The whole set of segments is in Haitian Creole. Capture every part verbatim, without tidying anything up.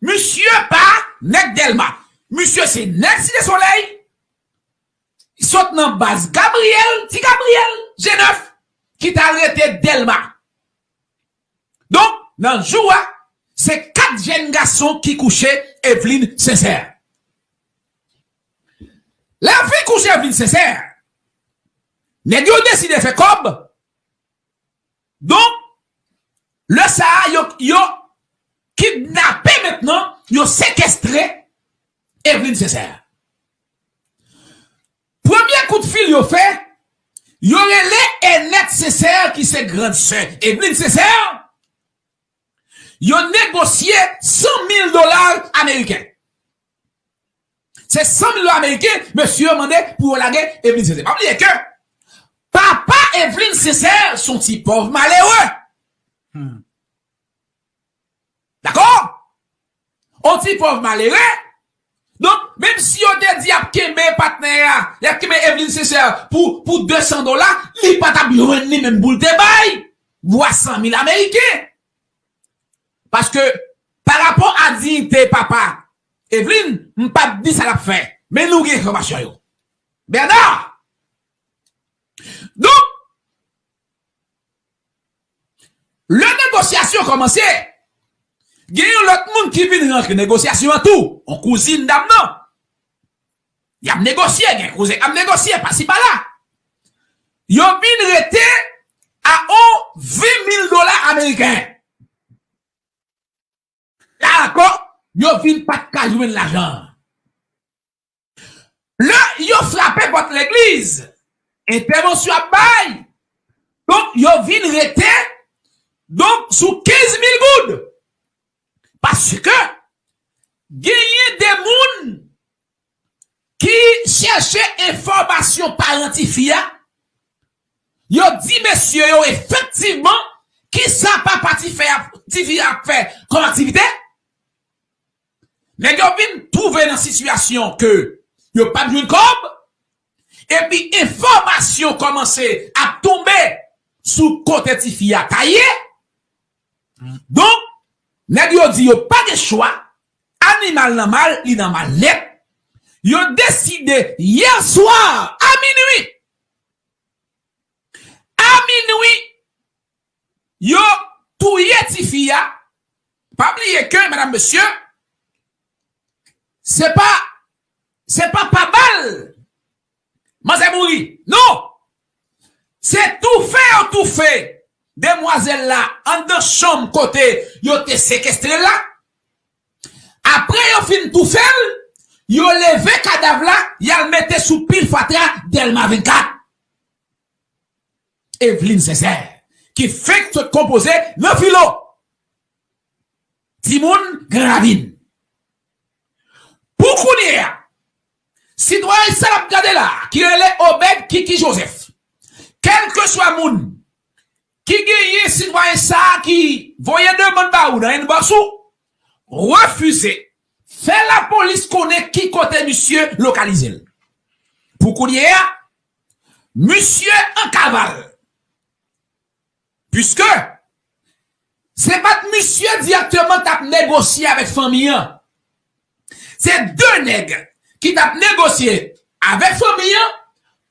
Misye pa nèg Dèlma. Misye se nèg Site Solèy. Sot nan baz Gabriyèl, Ti Gabriyèl, G nèf, ki t al rete Dèlma. Donk, nan jou a, se kat jèn gason ki kouche Evelyne Sincère. Lè yo fin kouche Evelyne Sincère, nèg yo deside fè kòb. Donk, lè sa a, yo, yo kidnape mentnan, yo sekestre Evelyne Sincère. Premye kout fil yo fè, yo rele Enèt Sincère ki se grann sè Evelyne Sincère, yo negosye san mil dola ameriken. Se san mil dola ameriken, mesye yo mande pou yo lage Evelyne Sincère. Pa bliye ke papa Evelyne Sincère se yon ti pòv malere. Hmm. Dakò? On ti pòv malere. Donk, menm si yo te di y ap kenbe patnè a, y ap kenbe Evelyne Sincère pou, pou de san dola, li pa t ap jwenn li menm pou l te bay. Vwa san mil ameriken. Paske, pa rapò a diyite papa Evelyne, m p ap di sa l ap fè. Men nou gen enfòmasyon yo. Bernard! Donk, lè negosyasyon kòmanse, gen yon lòt moun ki vin rantre negosyasyon an tou, yon kouzin dam nan. Y ap negosye, gen kouzin k ap negosye, pasi pala. Yo vin rete a on ven mil dola ameriken. La ankò, yo vin pa t ka jwenn lajan an. Lè yo frape pòt legliz, entèvansyon ap bay. Donk, yo vin rete, donk, sou kenz mil goud. Paske genyen de moun ki chèche enfòmasyon paran tifi a, yo di mesye yo efektivman kisa papa tifi a, tifi a ap fè kòm aktivite. Nèg yo vin twouve nan sitiyasyon ke yo p ap jwenn kòb, epi enfòmasyon kòmanse ap tonbe sou kote tifi a ta ye. Donk, nèg yo di yo pa gen chwa, animal nan mal, li nan mal nèt. Yo deside yè swa a minwi, a minwi, yo touye tifi a. Pa bliye ke, medam, mesye, se pa, se pa pa bal manzè mouri. Non! Se toufe yo toufe demwazèl la anndan chanm kote yo te sekestre l la. Apre yo fin toufe l, yo leve kadav la, y al mete sou pil fatra Dèlma vennkat. Evelyne Sincère, ki fenk sot konpoze nan filo. Timoun Gran Ravin. Pou kounye a, sitwayen sa n ap gade la, ki rele Obed Kiki Joseph, kèlkeswa moun ki genyen sitwayen sa a ki voye demann ba ou nan inbox ou, refize, fè lapolis konnen ki kote misye lokalize l. Pou kounye a, misye an kaval. Piske se pa t misye dirèkteman t ap negosye avèk fanmi an. Se de nèg ki t ap negosye avèk fanmi an.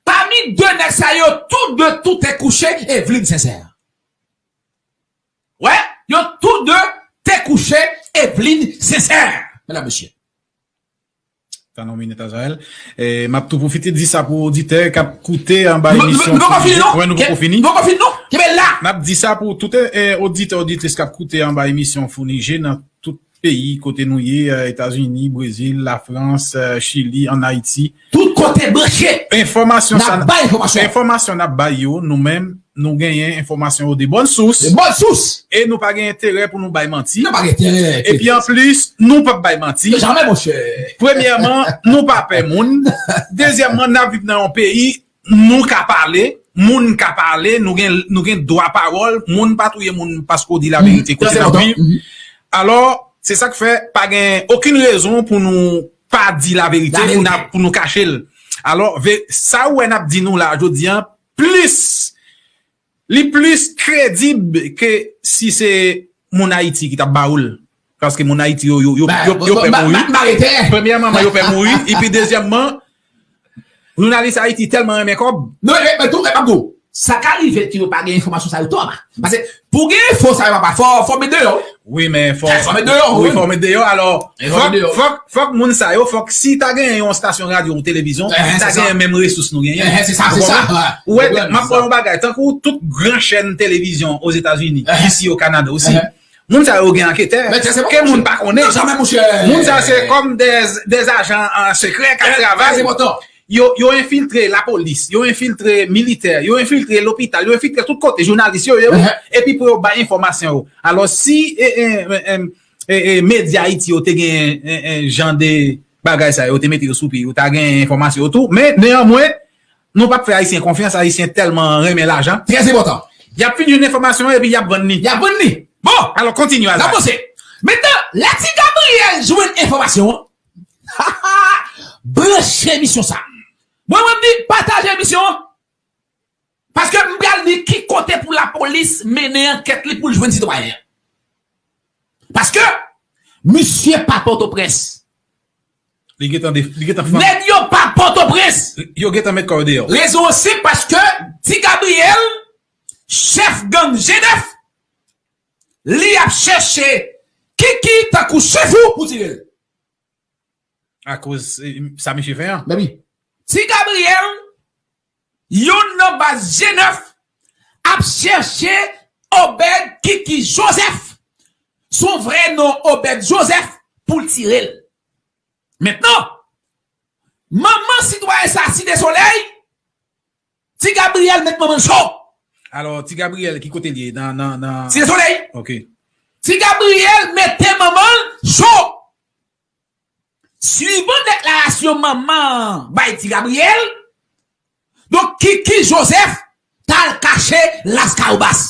Pami de nèg sa yo, tou de tou te kouche Evelyne Sincère. Wè, yo tou de te kouche Evelyne Sincère, medam, mesye. Tann yon minit, Azrael. E, m ap tou pwofite di sa pou oditè k ap koute anba emisyon. Nou poko fini, non? Wè, nou poko fini. Nou poko fini, non? Kenbe la! N ap di sa pou tout, e, oditè, oditris k ap koute anba emisyon Founi Je nan tout peyi kote nou ye, e, Etazini, Brezil, Lafrans, e, Chili, ann Ayiti. Tout kote branche. Enfòmasyon sa, n ap bay enfòmasyon. Enfòmasyon n ap bay yo, nou menm, nou genyen enfòmasyon yo de bòn sous. De bòn sous. E nou pa gen enterè pou nou bay manti. Nou pa gen enterè. Epi anplis, nou p ap bay manti. Jamè, monchè. Premyèman, nou pa pè moun. Dezyèmman, n ap viv nan yon peyi, nou ka pale, moun ka pale, nou gen, nou gen dwa pawòl, moun pa touye moun paske w di laverite kote n ap viv. Alò, se sa k fè pa gen okenn rezon pou nou pa di laverite, pou n ap, pou nou kache l. Alò, ve-, sa ou wè n ap di nou la, jodi a, plis, li plis kredib ke si se moun Ayiti ki t ap ba ou l. Paske moun Ayiti yo, yo, yo, yo, yo pè mouri. Premyèman, yo pè mouri. Epi dezyèmman, jounalis Ayiti tèlman renmen kòb. Non, men, men tou, men m ap di w, sa ka rive ke yo pa gen enfòmasyon sa yo twòp. Paske pou gen enfo sa yo papa, fò, fò met deyò. Wi, men fò, fò met deyò, wi, fò met deyò. Alò, fòk, fòk, fòk moun sa yo, fòk si ta gen yon estasyon radyo ou televizyon, ta gen menm resous nou genyen. Ou konprann? Ou wè, m ap ba w yon bagay, tankou tout gran chèn televizyon Ozetazini, isi o Kanada osi. Moun sa yo gen anketè. Ke moun pa konnen. Moun sa se kòm de, de ajan sekrè k ap travay. Yo, yo enfiltre lapolis, yo enfiltre militè, yo enfiltre lopital, yo enfiltre tout kote, jounalis yo, yo, epi pou yo bay enfòmasyon yo. Alò, si e, e, e, e, e, e, medya Ayiti yo te gen e, e, jan de bagay sa yo, te mete yo sou pye, yo ta gen enfòmasyon yo tou. Men, neyanmwen, nou p ap fè Ayisyen konfyans, Ayisyen tèlman renmen lajan. Trè enpòtan. Y ap fin jwenn enfòmasyon an epi y ap vann li. Y ap vann li. Bon, alò, kontinye, Azay. N ap avanse. Mentnan, lè Ti Gabriel jwenn enfòmasyon an, branche emisyon sa. Mwen, mwen, m di, pataje emisyon an. Paske m pral di ki kote pou lapolis mennen ankèt li pou l jwenn sitwayen an. Paske misye pa Pòtoprens. Li gentan de-, li gentan fann. Nèg yo pa Pòtoprens. Yo gentan met kò yo deyò. Rezon an senp, paske Ti Gabriel, chèf gang G nèf, li ap chèche Kiki tankou chèf ou pou tire l. Akoz, eh, sa misye fè an. Baby. Ti Gabriel, youn nan baz G nèf, ap chèche Obed Kiki Joseph, son vrè non Obed Joseph, pou l tire l. Mentnan, manman sitwayen sa, Site Solèy, Ti Gabriel met manman l cho. Alò, Ti Gabriel, ki kote l ye? Nan, nan, nan Site Solèy. Ok. Ti Gabriel mete manman l cho. Swivan deklarasyon manman an bay Ti Gabriel, donk, Kiki Joseph t al kache Las Kawobas.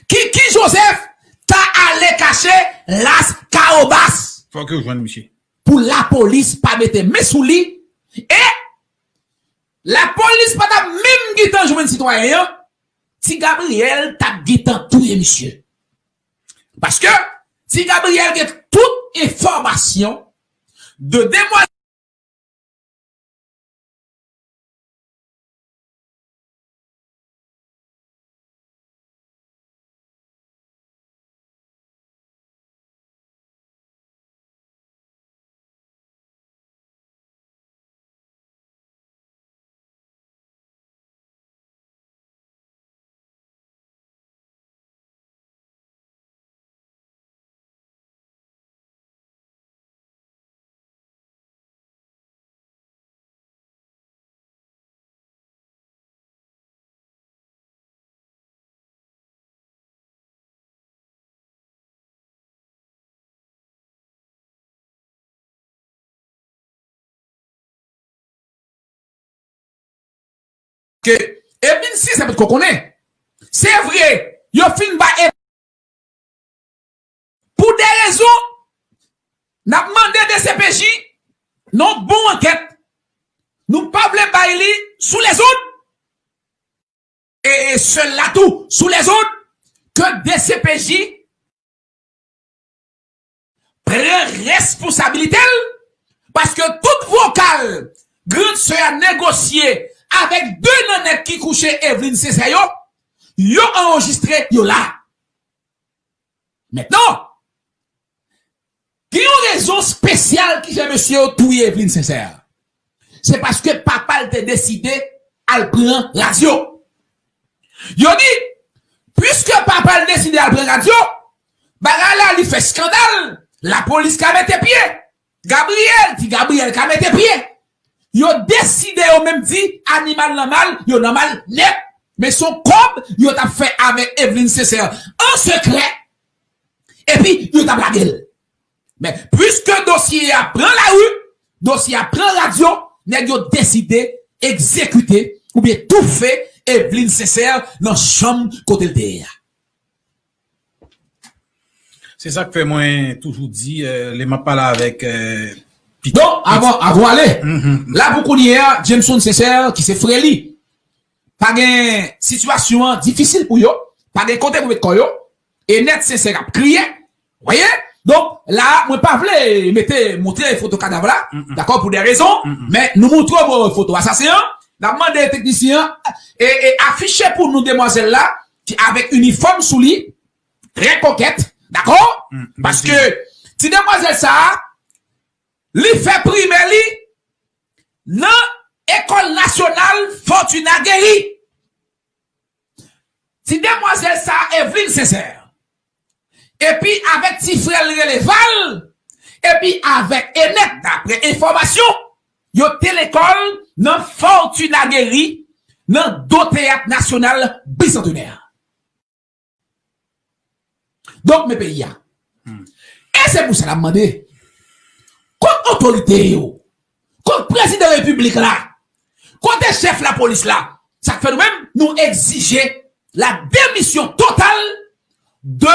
Kiki Joseph ta ale kache Las Kawobas. Fòk yo jwenn misye. Pou lapolis pa mete men sou li, e lapolis pa t ap menm gentan jwenn sitwayen an, Ti Gabriel t ap gentan touye misye. Paske Ti Gabriel gen tout enfòmasyon de demwazèl. Ke Evelyn Sincère potko konnen. Se vre, yo fin ba Ev-, pou de rezon, n ap mande DCPJ nan yon bon ankèt. Nou pa vle bay li sou lezòd. E, e sèl la tou, sou lezòd, ke DCPJ pran responsabilite l, paske tout vokal grann sè a negosye avèk de nan nèg ki kouche Evelyn Sincère yo, yo anrejistre, yo la. Mentnan, gen yon rezon espesyal ki fè mesye yo touye Evelyn Sincère. Se paske papa l te deside al pran radyo. Yo di, piske papa l deside al pran radyo, bagay la li fè eskandal, lapolis ka mete pye. Gabriel, Ti Gabriel ka mete pye. Yo deside yo menm di animal nan mal, yo nan mal nèt. Men se yon kòb yo t ap fè avèk Evelyn Sincère an sekrè. Epi yo t ap lage l. Men, piske dosye a pran lari, dosye a pran radyo, nèg yo deside egzekite oubyen toufe Evelyn Sincère nan chanm kote l te ye a. Se sa k fè mwen toujou di, eh, lè m ap pale avèk, eh, pitit. Donk, avan, avan ale, la pou kounye a, Jameson Sincère, ki se frè li, pa gen, sitiyasyon an difisil pou yo, pa gen kote pou met kò yo, Enèt Sensè ap kriye. Voyez? Donk, la, mwen pa vle mete, montre foto kadav la, dakò, pou de rezon, men nou montre w foto asasen an, n ap mande teknisyen an, e, e afiche pou nou demwazèl la, ki avèk inifòm sou li, trè kokèt, dakò? Paske ti demwazèl sa a, li fè primè li nan Ekòl Nasyonal Fortuna Guéry. Ti demwazèl sa a, Evelyne Sincère, epi avèk ti frè l rele Val, epi avèk Enèt, daprè enfòmasyon, yo te lekòl nan Fortuna Guéry, nan do Teyat Nasyonal Bisantenè. Donk, men peyi a. E se pou sa n ap mande, kot otorite yo? Kot prezidan repiblik la? Kote chèf lapolis la? Sa k fè nou menm, nou egzije la demisyon total de